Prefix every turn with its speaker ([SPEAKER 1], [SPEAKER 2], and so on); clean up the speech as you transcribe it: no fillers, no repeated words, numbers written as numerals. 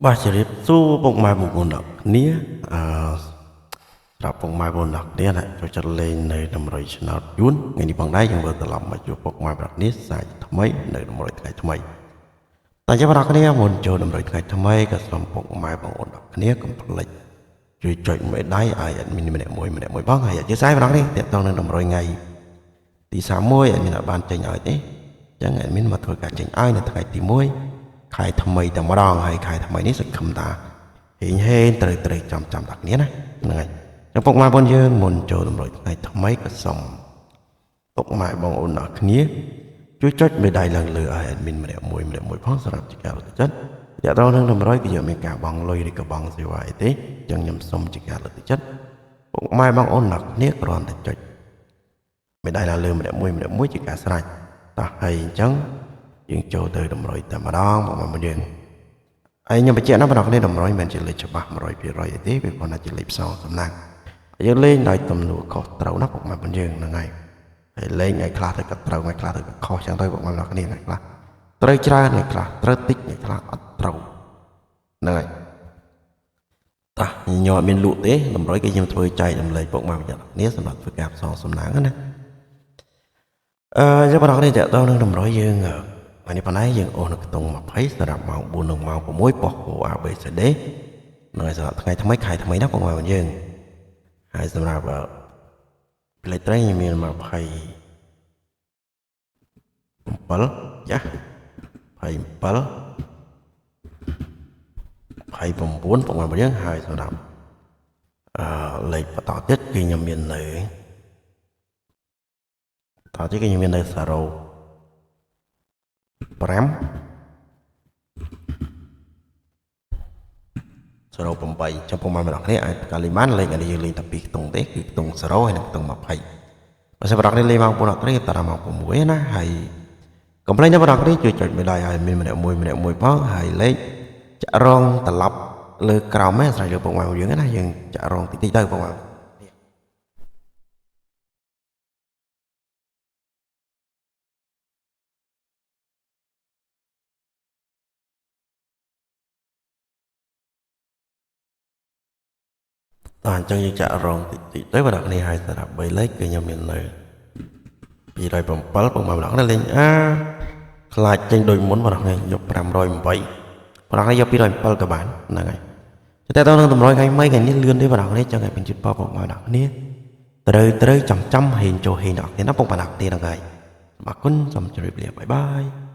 [SPEAKER 1] បាទជម្រាបសួរពុកម៉ែបងប្អូនអ្នកគ្នាអឺសម្រាប់ពុកម៉ែបងប្អូនអ្នកគ្នាដែលចូលចិត្តលេងនៅតម្រុយឆ្នោតយួនថ្ងៃនេះផងដែរយើងវិលត្រឡប់មកជួបពុកម៉ែបងប្អូនគ្នាសាជាថ្មីនៅតម្រុយថ្ងៃថ្មីតែចាំបងប្អូនគ្នាមុនចូលតម្រុយថ្ងៃថ្មីក៏សូមពុកម៉ែបងប្អូនអ្នកគ្នាកុំភ្លេចជួយចុចមេដៃឲ្យ admin ម្នាក់មួយម្នាក់មួយផងហើយអធិស្ឋានបងប្អូនគ្នាទាក់ទងនឹងតម្រុយថ្ងៃទី31 admin អត់បានចេញឲ្យទេអញ្ចឹង admin មកធ្វើការចេញឲ្យនៅថ្ងៃទី1ខែថ្មីតែម្ដងហើយខែថ្មីនេះសង្ឃឹមថាហេងហេងត្រូវត្រូវចំចំដល់គ្នាណាហ្នឹងហើយចំពុកម៉ែបងយើងមុនចូលតម្រុយថ្ងៃថ្មីក៏សូមពុកម៉ែបងប្អូនដល់គ្នាជួយចុចមេដៃឡើងលើឲ្យ admin ម្នាក់មួយម្នាក់មួយផងសម្រាប់ជាការលើកទឹកចិត្តទាក់ទងនឹងតម្រុយគឺយកមានការបង់លុយឬក៏បង់សេវាអីទេអញ្ចឹងខ្ញុំសូមជាការលើកទឹកចិត្តពុកម៉ែបងប្អូនដល់គ្នាគ្រាន់តែចុចមេដៃឡើងលើម្នាក់មួយម្នាក់មួយជាការស្រេចតោះហើយអញ្ចឹងយើងចូលទៅតម្រុយតែម្ដងបងប្អូនយើងហើយខ្ញុំបញ្ជាក់ណាបងប្អូនគ្នាតម្រុយមិនមែនជាលេខច្បាស់100%អីទេវាគ្រាន់តែជាលេខផ្សងសំណាងយើងលេងដោយទំនួលខុសត្រូវណាពុកម៉ែបងយើងហ្នឹងហើយហើយលេងថ្ងៃខ្លះទៅក៏ត្រូវថ្ងៃខ្លះទៅក៏ខុសចឹងទៅពុកម៉ែបងប្អូនគ្នាថ្ងៃខ្លះត្រូវច្រើនថ្ងៃខ្លះត្រូវតិចថ្ងៃខ្លះអត់ត្រូវហ្នឹងហើយតោះខ្ញុំអត់មានលក់ទេតម្រុយគេខ្ញុំធ្វើចែករំលែកពុកម៉ែបងប្អូនគ្នាសម្រាប់ធ្វើការផ្សងសំណាងណាអឺយកបងប្អូនគ្នាតទៅនឹងតម្រុយយើងថ្ងៃនេះប៉ុណ្ណេះយើងអូសនៅខ្ទង់20សម្រាប់ម៉ោង4និងម៉ោង6ប៉ុស្តិ៍ A B C D ហ្នឹងហើយសម្រាប់ថ្ងៃថ្មីខែថ្មីណាបងប្អូនយើងហើយសម្រាប់ផ្លេចត្រីខ្ញុំមាន27យ៉ា27 29បងប្អូនយើងហើយសម្រាប់អឺលេខបន្តទៀតគឺខ្ញុំមាននៅតទៀតគឺខ្ញុំមាននៅ0 5 08ចំពោះម៉ែម្ដងគ្នាអាចកាលីបានលេខនេះយើងលេងតែ2ខ្ទង់ទេគឺខ្ទង់0ហើយនិងខ្ទង់20បើសិនម្ដងគ្នាលេងម៉ោង4អត់ត្រីតាម៉ោង6ណាហើយកុំភ្លេចណាម្ដងគ្នាជួយចុចមេដៃឲ្យមានម្នាក់មួយម្នាក់មួយផងហើយលេខចាក់រងត្រឡប់លើក្រោមហ្នឹងអាស្រ័យលើពុកម៉ែយើងណាយើងចាក់រងតិចតិចទៅពុកម៉ែតោះអញ្ចឹងយើងចាក់រងតិចតិចទៅបងប្អូនគ្នាហើយសម្រាប់3លេខគឺខ្ញុំមាននៅ207បងប្អូនម្ដងលេងអាខ្លាចចេញដូចមុនបងប្អូនគ្នាយក508បងប្អូនគ្នាយក207ក៏បានហ្នឹងហើយតែតើនឹងតម្រុយថ្ងៃមីថ្ងៃនេះលឿនទេបងប្អូនគ្នាចឹងឲ្យបញ្ជិតបងប្អូនម្ដងគ្នាត្រូវត្រូវចំចំហេងចូលហេងដល់គ្នាណាបងប្អូនគ្នាហ្នឹងហើយអរគុណសូមជម្រាបលាបាយបាយ។